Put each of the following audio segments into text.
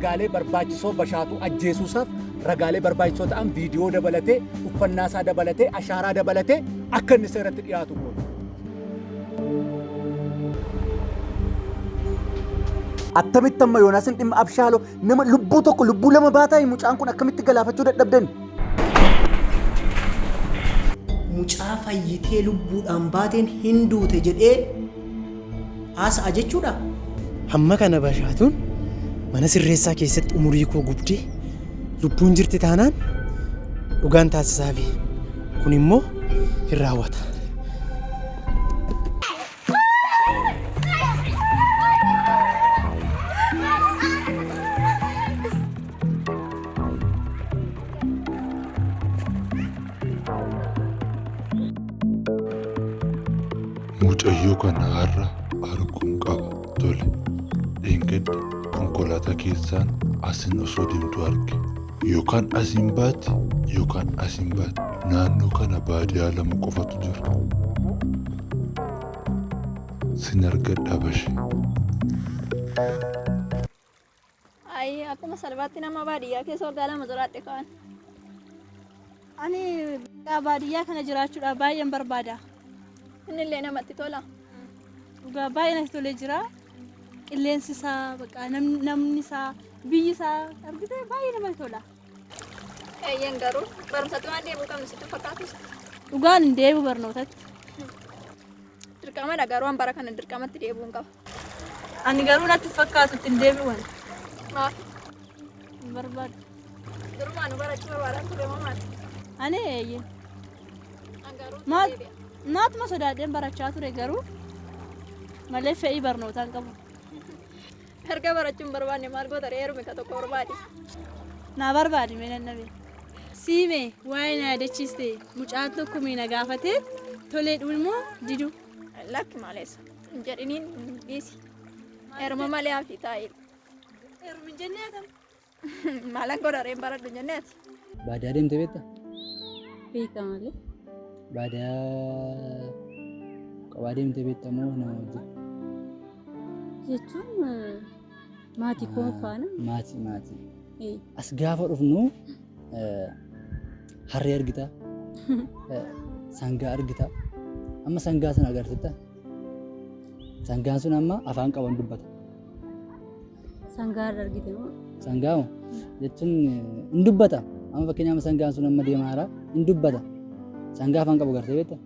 Ragaalee barbaachisoo Bashaatuu ajjeesuusaaf ragaalee barbaachisoo ta'an viidiyoo dabalatee, uffannaa isaa dabalatee, ashaaraa dabalatee akka inni seeratti dhiyaatu goona. Attamitti amma Yoonaasin dhimma Abshaaloo nama lubbuu tokko lubbuu lama baataa mucaan kun akkamitti galaafachuu dadhabdan? Mucaa fayyitee lubbuudhaan baateen hin duute jedhee haasa'a jechuudhaa? Hamma kana Bashaatuun mana sirreessaa keessatti umurii koo gubdee lubbuun jirti taanaan dhugaan taasisaafi. Kun immoo hin raawwata. Mucayyoo kana har'a arguun qaba. Tole. Dheengadda konkolaataa keessaan asin osoo deemtu arge. Yookaan asiin baati yookaan asiin baati. Naannoo kana baadiyaa lama qofatu jira. Sin argadha Abashee. Ayi akkuma salphaatti nama baadiyyaa keessa waggaa 2 jiraadhe kaan. Ani baadiyyaa kana jiraachuudhaaf baay'een barbaada. Innillee namatti tola. Dhugaa baay'ee natti tolee jira. Qilleensi isaa, bakka namni isaa, biyyi isaa argite baay'ee namatti tola. Eeyyeen garuu barumsatti waan deebi'uu qabnu sitti hin fakkaatus. Dhugaan hin deebi'u barnootatti. Dirqamadha garuu an bara kana dirqamatti deebi'uun qaba. Ani garuu natti hin fakkaatu ittiin deebi'u ani. Maaf? Hin barbaadu. Durumaanuu barachuu barbaadaan ture moo maal? Ani eeyyee. An garuu ittiin Maal deebi'a. naatuma sodaadheen barachaa ture garuu malee fe'ii barnootaa hin qabu. Erga barachuu hin barbaanne maal goota ree heerumi ka tokko barbaadi. Naa barbaadi mee nan dhabe. Sii mee waa'ee na yaadachiiste mucaan tokko mee na gaafatee tolee dhuun moo diduu. Lakki maaleessa hin jedhiniin dhiisi. Heeruma malee hafi taa'ii. Heerumi hin jennee atam. Maalan godha reen baradhu hin jennee ati. Baadiyaa deemtee beektaa? Beeka malee. Baadiyaa kophaa deemtee beekta moo nama wajjin? Jechuun maatii koo faana. Maatii maatii. As gaafa dhufnu harree argita, sangaa argita. Amma sangaa sana agarsitta. Sangaan sun amma afaan qaban dubbata. Sangaa irra argite moo? Sangaa moo? Jechuun hin dubbata. Amma fakkeenyaaf sangaan sun amma deemaa jira. Hin dubbata. Sangaa afaan qabu gartee beekta?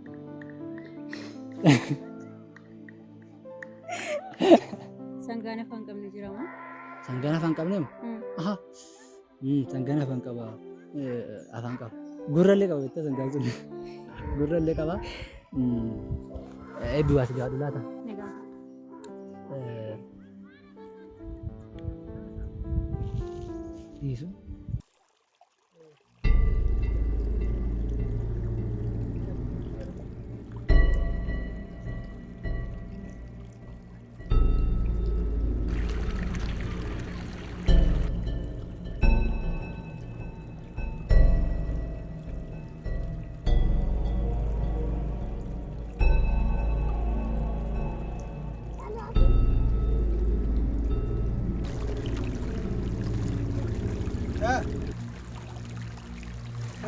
Sangaan afaan qabne jira moo? Sangaan afaan qabne moo? Aha. Sangaan afaan qaba. Afaan qaba. Gurra illee qaba beektaa sangaan sun. Gurra illee qaba. Eebbi waa si gaadhu laata? Egaa. Dhiisu.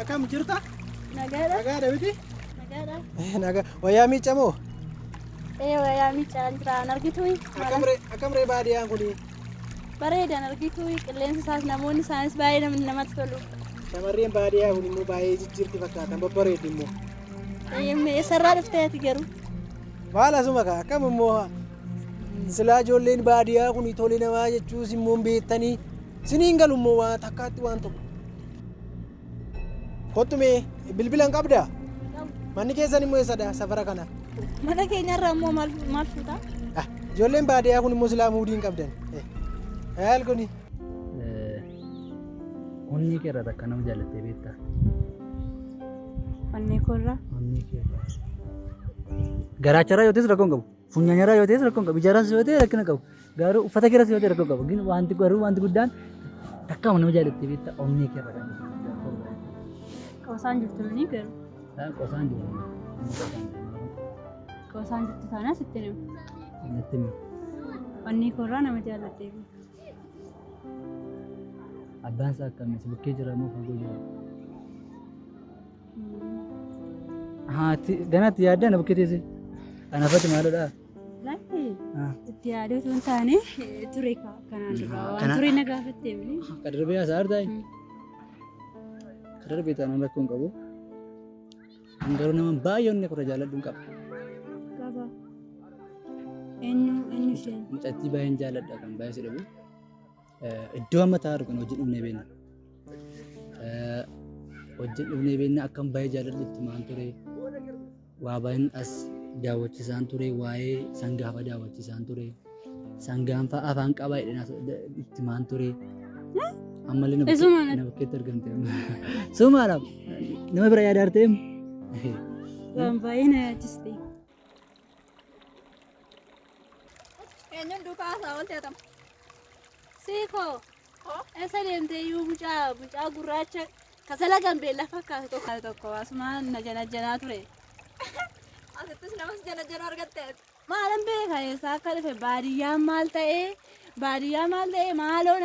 Akkam jirta? Nagaadha. Nagaadha miti? Nagaadha. Nagaa. Wayyaa miiccamoo? Ee wayyaa miiccaan jira. An argitu. Akkam ree baadiyyaan kuni? Bareedan argitu. Qilleensi isaas namoonni isaanis baay'ee namatti tolu. Shamarreen baadiyyaa kun immoo baay'ee jijjiirti fakkaatan babbareeddi immoo. Eessarraa dhuftee ati garuu? Maal asuma kaa akkam immoo silaa ijoolleen baadiyyaa kun tole namaa jechuus immoo hin beektanii siniin galu immoo waan takkaatti waan tokko. Kottu mee bilbila hin qabdaa? Manni keessan immoo eessadha safara kana? Mana keenyarraa immoo maal maal fuuta? Ah, Ijoolleen baadiyyaa kun immoo silaa muudii hin qabdan. Maal kuni? Onnee kee irraa takka nama jaallattee beektaa? Onnee koo irraa. Onnee kee irraa. Garaacharraa yoo ta'es rakkoo hin qabu. Funyaanirraa yoo ta'es rakkoo hin qabu. Ijarraas yoo ta'e rakkina qabu. Garuu uffata keerras yoo ta'e rakkoo hin qabu. Gin wanti garuu wanti guddaan takka nama jaallattee beektaa onnee kee irraa kan jiru. Qoosaan jirtu nuni garuu. Qosaan jiru. Qoosaan jirtu taanaan sitti hima. Natti himi. Onnee koo irraa nama jaalladhee beeku. Abbaan isaa akkamii? Si bukkee jira moo fagoo jira? Haati ganaatti yaaddaa na bukkee teessee. Anaafatti maalodha? Lakki itti yaadee osoo hin taane ture kanaan dura waan ture na gaafattee miti. Ka darbee haasaa artaa? Ka darbee taanaan rakkoo hin qabu. An garuu nama baay'ee onnee koo irra jaalladhu hin qaba. Qaba. Eenyu eenyu isheen? Mucattii baay'een jaalladha kan baay'ee si dhibu. Iddoo amma taa'aa jiru kana hojii dhufnee beekna. Hojii dhufnee beekna akkam baay'ee jaalladhu itti maan ture. Waa baay'een as daawwachiisaan ture waa'ee sangaafa daawwachiisaan ture. Sangaan fa'a afaan qabaa jedheen itti maan ture. Ammallee na bukkeetti argamte. Sumaadhaaf nama bira yaada arteem. Waan baay'ee na yaachiste. Eenyuun duukaa haasaa oolte atama? Siikoo eessa deemtee iyyuu mucaa mucaa gurraacha kasala gambeellaa fakkaatu tokko tokko asumaan na janajjanaa ture. Asittis namas janajjanuu argatte. Maalan beeka eessaa akka dhufe baadiyyaan maal ta'ee baadiyyaa maal ta'ee maaloo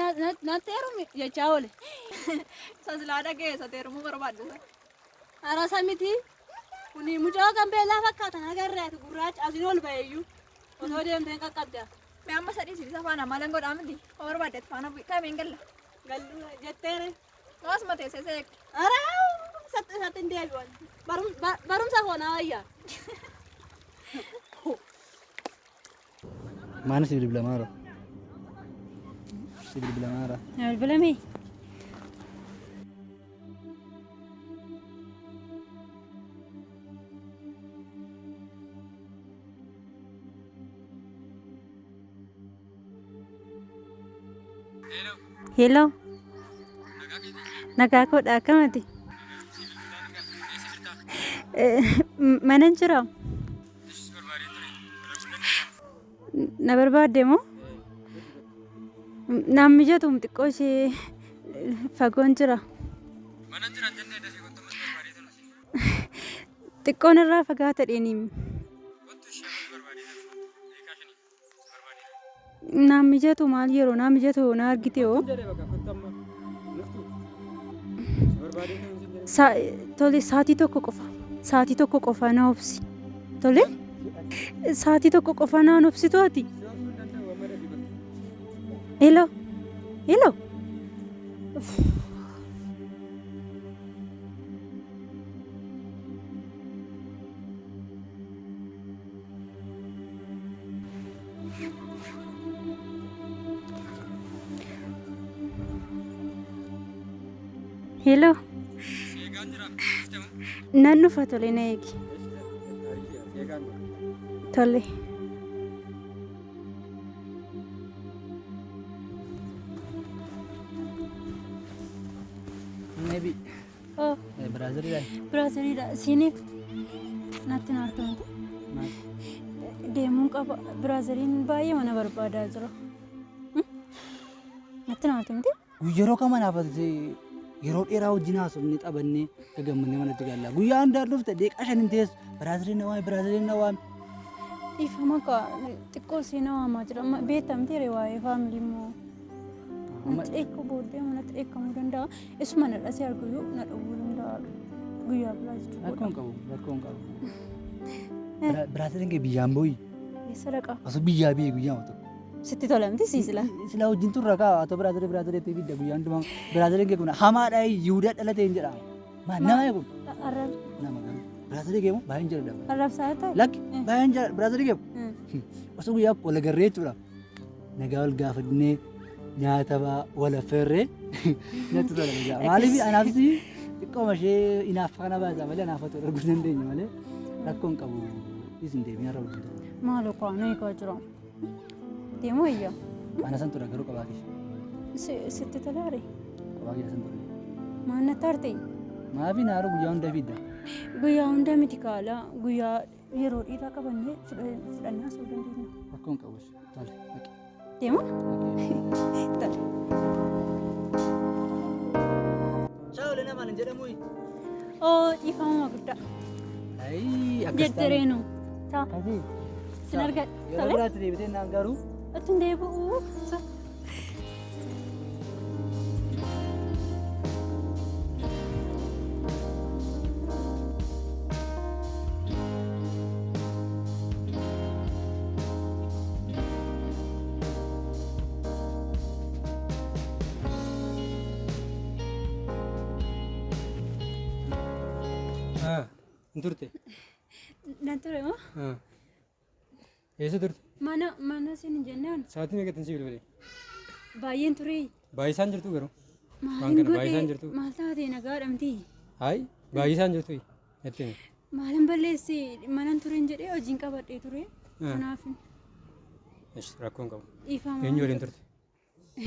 natti heerumi jechaa oole. Isa silaa dhageessa heerumuu barbaaddu. Arasa miti kuni mucaa gambeellaa fakkaatan agarre ati gurraacha asiin ol ba'eeyyuu otoo deemtee hin qaqqabda. Mee amma sadii si isa faana maalan godhaa miti? Koo barbaadde faana bu'i. Kamiin galla? Gallu jetteere. Moo asuma teessee seeqxe? Ara satti satti hin deebi'an. Barumsa koo naa wayyaa. Maana si bilbilamaara? Si bilbilamaara? Na bilbilamee? Hello. Nagaa koodha akkamati? Mana hin jiraa? Na barbaadde moo? Naan mijatu xiqqoo ishee fagoon jira. Xiqqoon irraa fagaata dheeniim. Naan mijatu maal yeroo naan mijatu na argite hoo? Tole sa'aatii tokko qofa. Sa'aatii tokko qofa na obsi. Tole sa'aatii tokko qofa naan obsitu ati. Hello. Hello. Hello. Nan dhufa tole na eegi. Tole. Maybe. Oh. Biraaziliidha. Biraaziliidha. Siiniif natti naartu miti. Deemuun qaba. Biraaziliin baay'ee mana barbaadaa jira. Natti naartu miti. Yeroo kam anaafate yeroo dheeraa wajjin haasofnee taphannee gagammannee manatti galla. Guyyaa hundaa dhufte deeqaa shan hin teessu. Biraaziliin na waame Biraaziliin na waame. Dhiifama kaa xiqqoo seenaa waamaa jira. Beektamti ree waa'ee faamilii immoo. Natti dheekka booddee natti dheekkamuu danda'a. Isuma na dhasee arguyyuu na dhowwuu danda'a. Guyyaa biraa jechuudha. Rakkoo hin qabu rakkoo hin qabu. Biraaziliin kee biyyaan booyi. Eessa dhaqa? Osoo biyyaa biyya guyyaa tokko. Sitti tola miti sii sila. Silaa wajjin turra kaa otoo Biraazilii Biraazilii itti fidda guyyaa hundumaa. Biraaziliin kee kun hamaadha Yihudaa dhalate hin jedhama. Maal nama kun? Nama garuu. Biraazilii kee moo baay'een jaalladha. Arrabsaa ta'e? Lakki baay'een jaalladha Biraazilii kee. Osoo guyyaa wal agarree jechuudha. Nagaa wal gaafannee nyaata wal affeerree natti tola dhugaa. Maaliif anaafis xiqqooma ishee inaaffa kana baasa malee anaaf otoo arguu dandeenya malee rakkoo hin qabu. Isin deemee har'a wajjin tura. Maaloo koo nu eegaa jira. Deemuu wayya. Ana san tura garuu qabaa kee. Sitti tolaare? Qabaa kee san tura. Maal natti aarte? Maafi naaru guyyaa hunda fidda. Guyyaa hunda miti kaala guyyaa yeroo dhiiraa qabannee fudhannaa osoo dandeenya. Rakkoo hin qabu. Tole. Dhaqi. Deema? Tole. Shaawole namaan hin jedhamu. Oo dhiifama guddaa. Ayii akkas taane. Jettereenu. Taa. Kasii. Sin argadha. Yeroo Tole. biraatti deebitee naan garuu. Ittiin deebi'u. Hin turte. Nan ture moo? Eessa turte? Mana mana siin hin jennaan. Sa'aatii meeqatti si bilbile? Baay'een ture. Baay'isaan jirtu garuu. Waan Maalin kana baay'isaan godhe? jirtu. Maal taate nagaadhamti? Hayi baay'isaan jirtu. Natti himi. Maalin balleessi manan tureen jedhee hojiin qabadhee ture. Kanaaf Ish rakkoon qabu. dhiifama. Eenyu waliin turte?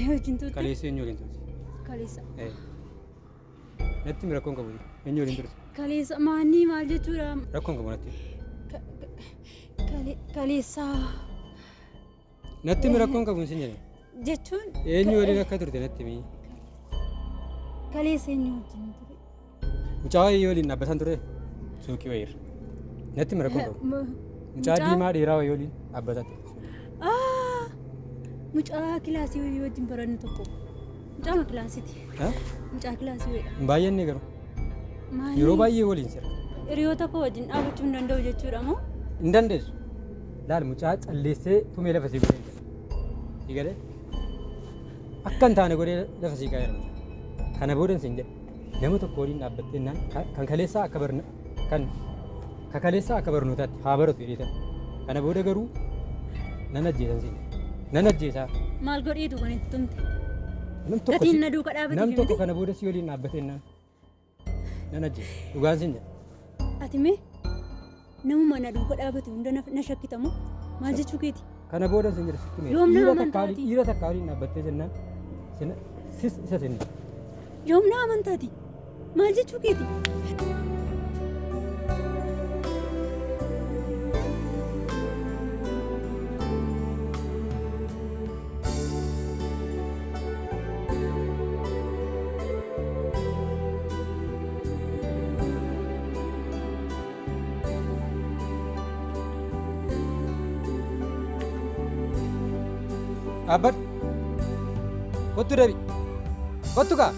Hojiin turte. Kaleessa eenyu waliin turte? Kaleessa. Natti himi rakkoon qabu. Eenyu waliin turte? Kaleessa maanii maal jechuudha? Rakkoon qabu natti himi. Kaleessa Natti himi rakkoon qabu sin jedhe. jechuun Eenyu waliin akka turte natti himi. Kaleessa eenyu wajjin ture? Mucaa wayii waliin dhaabbataan ture suuqii wayiirra. Natti himi rakkoon qabu. Mucaa diimaa dheeraa wayii waliin dhaabbataa ture. Ah! Mucaa kilaasii wayii wajjin barannu tokko. Mucaa kilaasiiti. Mucaa kilaasii wayiidha. Hin baay'anne garuu. Maali? Yeroo baay'ee waliin sirra. Hiriyoota koo wajjin dhaabachuu hin danda'u jechuudha moo? Hin dandeessu. Laal mucaa calleessee tumee lafa sii godhee jira. Sii galee? Akka hin taane godhee lafa sii kaa'eera mucaa. Kana boodan siin jedha. Nama tokko waliin dhaabbattee naan kan kaleessaa akka barna kan ka kaleessaa akka barnootaatti haa baratu jedhee tan. Kana booda garuu nan ajjeesan siin jedha. Nan ajjeesaa. Maal godheetu kan itti tumte? Nam tokko Gatiin si- na duuka dhaabateef nam tokko miti? kana booda si waliin dhaabbatee naan nan ajjeesa. Dhugaan siin jedha. Ati mee namuma na duuka dhaabate hunda na shakkita moo? Maal jechuu keeti? Kana booda siin jedha sitti mee. Yoom na Dhiira takka waliin amantaati? dhiira takka waliin dhaabbattee jennaan sis isa sinni. Yoom na amantaati? Maal jechuu keeti? Dhaabbadhu. Kottu deebi. Kottu kaa.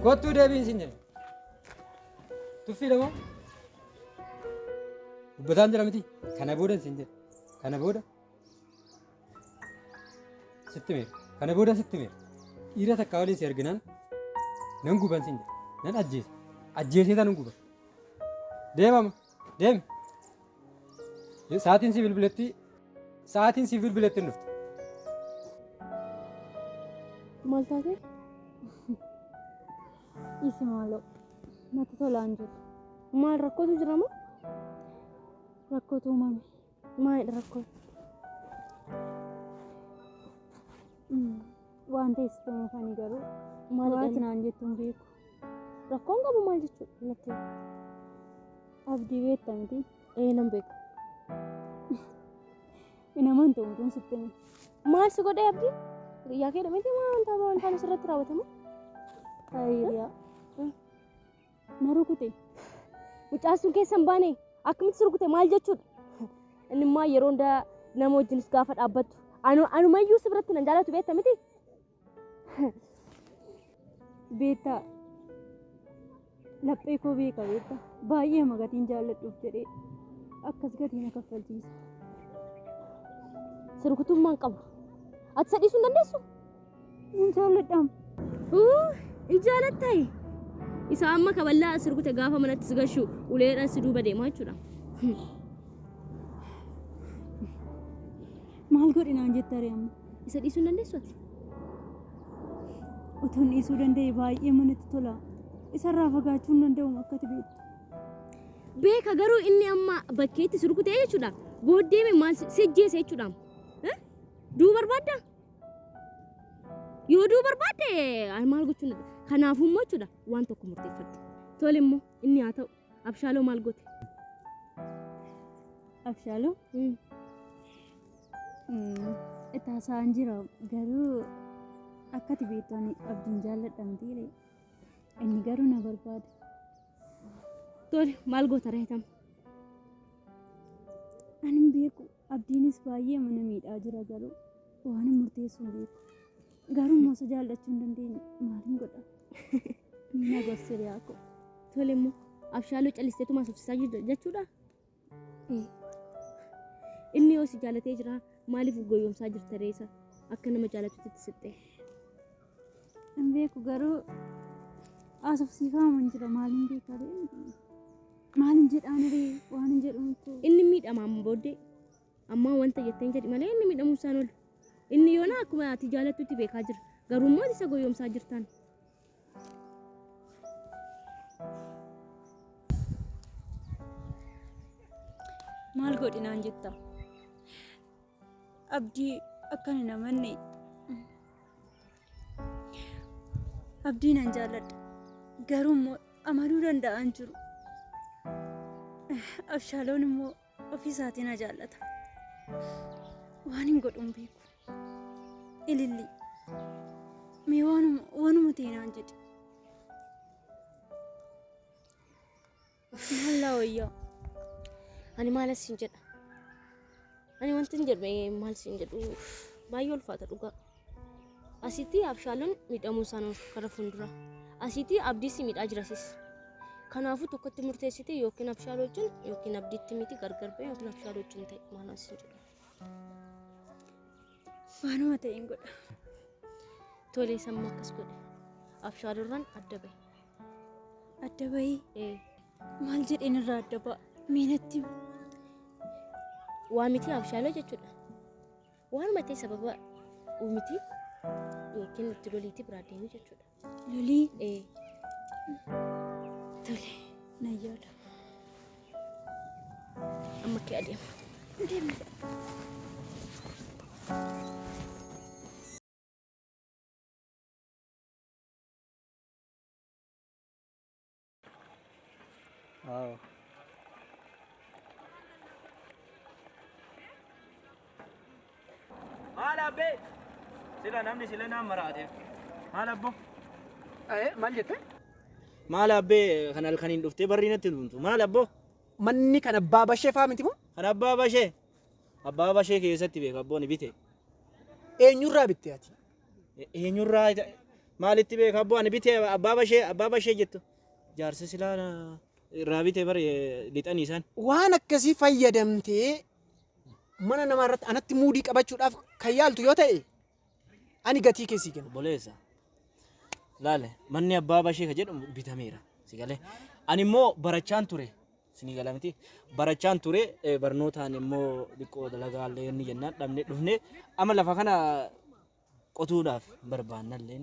Kottu deebiin siin jedhe. Tuffiidha moo? Dubbataan jira miti. Kana booda siin jedhe. Kana booda sitti meera. Kana booda sitti meera. Dhiira takka waliin si arginaan nan guban siin jedhe. Nan ajjeesa. Ajjeesee tanan guba. Deemama. Deemi. Sa'aatiin si bilbiletti sa'aatiin si bilbiletti hin dhuftu. Maal taate? Dhiisi maaloo. Natti tolaan jiru. Maal rakkootu jira moo? Rakkootu uumame. Maalidha rakkoon? Waan ta'e sitti himuufani garuu. Maalidha Waati inni? naan jettu hin beeku. Rakkoon qabu maal jechuudha? Natti himi. Abdii beekta miti? Ee nan beeka. Hin amantu homtuun sitti hime. Maal si godhee abdiin? Hiriyaa keedha miti maa wanta waan sirratti raawwatamu? Hiriyaa. Na rukute. Mucaan sun keessa hin baane akkamitti si rukute maal jechuudha? Inni immoo yeroo hundaa nama wajjinis gaafa dhaabbattu anumayyuu si biratti nan jaalatu beekta miti? Beektaa laphee koo beeka beekta baay'ee gatiin jaalladhuuf jedhee akkas gatii na kaffalchiisa. Si rukutummaan qabu. Ati isa dhiisuu hin dandeessu? Hin jaalladhaam. Hin jaalattaayi? Isa amma kaballaa si rukute gaafa manatti si gashu uleedhaan si duuba deema jechuudha. Maal godhi naan jetta ree amma? Isa dhiisuu hin dandeessu ati? Utuun dhiisuu danda'e baay'ee manatti tola. Isarraa fagaachuu hin danda'u akka ati beektu. Beeka garuu inni amma bakkeetti si rukutee jechuudha. Booddee mee maal si ajjeese jechuudha. Du'uu barbaaddaa? Yoo du'uu barbaadde ani maal gochuu hin danda'u. Kanaafuu immoo jechuudha waan tokko murteeffadhu. Tole immoo inni haa ta'u. Abshaaloo maal goote? Abshaaloo? Itti haasa'aan jira garuu akka ati beektu ani abdiin jaalladha mitiire. Inni garuu na barbaada. Tole maal goota reetam? Ani hin beeku. Abdiinis baay'ee mana miidhaa jira garuu waan hin murteessu hin beeku. Garuu immoo isa jaallachuu hin dandeenye maalin godha? Na gorsi hiriyaa koo. Tole immoo abshaaloo callisteetuma haasofsiisaa jirta jechuudha? Inni yoo si jaalatee jira maaliif goyyomsaa jirta reessa akka nama jaalatutti itti siqxee? Hin beeku garuu Haasofsiifaman jira maaliin beekaa ree? Maaliin jedhaan ree? Waan hin jedhamtu. Inni miidhama amma booddee. Ammaa wanta jetteen jedhi malee inni miidhamuu isaan oolu. Inni yoona akkuma ati jaalattutti beekaa jira. Garuu immoo ati isa goyyomsaa jirtaan. Maal godhi naan jetta? Abdii akkan hin amanne abdii nan jaalladha. Garuu immoo amanuu danda'an jiru. Abshaaloon immoo ofii isaatii na jaallata. Waan hin godhu hin beeku. Ililli. Mee waanuma waanuma ta'e naan jedhi. Maal laa wayyaa? Ani maal siin jedha? Ani wanti hin jedhu maal siin jedhu baay'ee ulfaata dhugaa. Asitti abshaaloon miidhamuu isaan kara fuuldura. Asitti abdii si miidhaa jira sis. Kanaafuu tokkotti murteessite yookiin abshaaloo wajjin yookiin abdiitti miti gargar ba'e yookiin abshaaloo wajjin ta'e maal siin jedhu. Waanuma ta'e hin godha. Tolee sammuu akkas godhe. Abshaaloorraan adda bahe. Adda bahii Ee. maal jedheen irraa adda ba'a? Mee natti himi. Waa miti abshaaloo jechuudha. Waanuma ta'e sababa uumiti yookiin itti loliitii biraa deemu jechuudha. Lolii Ee. tole nan yaala. Amma kee adeema. Deemi. Waaw. Maal abbee? Sila namni sila naan maraate. Maal abbo? Maal jette? Maal abbee kan halkaniin dhuftee barrii natti tumtu? Maal abbo? Manni kan abbaa bashee faa miti moo? Kan abbaa bashee? Abbaa bashee keessatti beeka abboon bite. Eenyurraa bitte ati? Eenyurraa maalitti beeka abboo ani bite abbaa bashee abbaa bashee jettu. Jaarsa silaa irraa bite bari lixanii isaan. Waan akkasii fayyadamtee mana namaa irratti anatti muudii qabachuudhaaf kan yaaltu yoo ta'e ani gatii kee sii kenna. Obboleessa. Laale manni abbaa bashee ka jedhamu bitameera. Si galee. Ani immoo barachaan ture. Sinii gala miti. Barachaan ture barnootaan immoo xiqqoo dalagaallee inni jennaan dhabne dhufne amma lafa kana qotuudhaaf barbaannallee.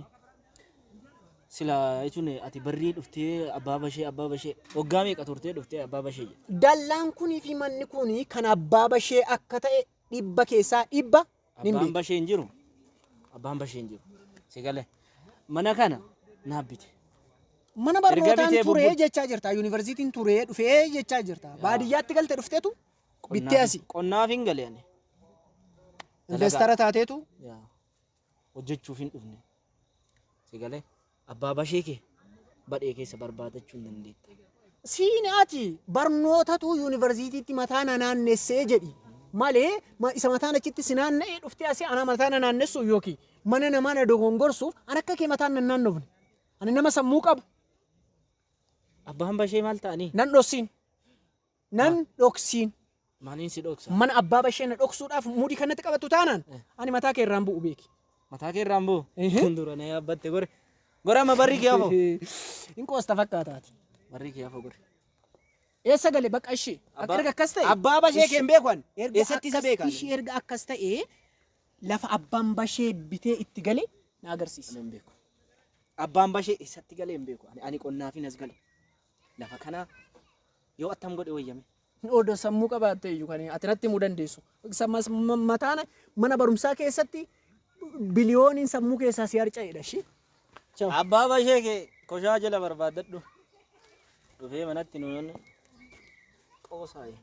Sila jechuun ati barrii dhuftee abbaa bashee abbaa bashee waggaa meeqa turtee dhuftee abbaa bashee jette. Dallaan kunii fi manni kun kan abbaa bashee akka ta'e dhibba keessaa dhibba nin Abbaan beeka. bashee hin jiru. Abbaan bashee hin jiru. Si galee. Mana kana naaf bite. Mana Erga barnootaan bitee turee bubbul- jechaa jirta. Yuunivarsiitiin turee dhufee jechaa jirta. Baadiyyaatti galte dhufteetu bittee asi. Qonnaaf hin gale ani. Investara taateetu Yaa. Hojjechuuf hin dhufne. Si galee. Abbaa bashee kee badhee keessa barbaadachuu hin dandeetta. Siin ati barnootatu yuunivarsiitiitti mataa na naannessee jedhi malee isa mataan achitti si naanna'ee dhuftee asii ana mataa na naannessu yookiin mana namaa na dogongorsuuf an akka kee mataan na naannofne. Ani nama sammuu qabu. Abbaan bashee maal ta'anii? Nan dhoksiin. Nan dhoksiin. Maaliin si dhoksa? Mana abbaa bashee na dhoksuudhaaf mudii kanatti qabattu taanaan ani mataa kee irraan bu'u beeki. Mataa kee irraan bu'u? Kun dura na yaabbatte gore. Gore amma barri kee hafoo. Hin qoosta fakkaataati. Barri kee hafoo gore. Eessa gale bakka ishee? Erga akkas ta'e. Abbaa bashee kee hin beeku ani. Erga Eessatti isa akkas- beeka ani? Ishee erga akkas ta'e lafa abbaan bashee bitee itti gale na agarsiisa. Ani hin beeku. Abbaan bashee eessatti galee hin beeku. Ani qonnaafin as gale. Lafa kanaa yoo attam godhe wayyame. Odoo sammuu qabaatte iyyuu kan ati natti himuu dandeessu. Mataan mana barumsaa keessatti biliyooniin sammuu keessaa si harca'edha ishii. Abbaa bashee kee koshaa jala barbaaddadhu. Dhufee manatti nuun qoosaaye.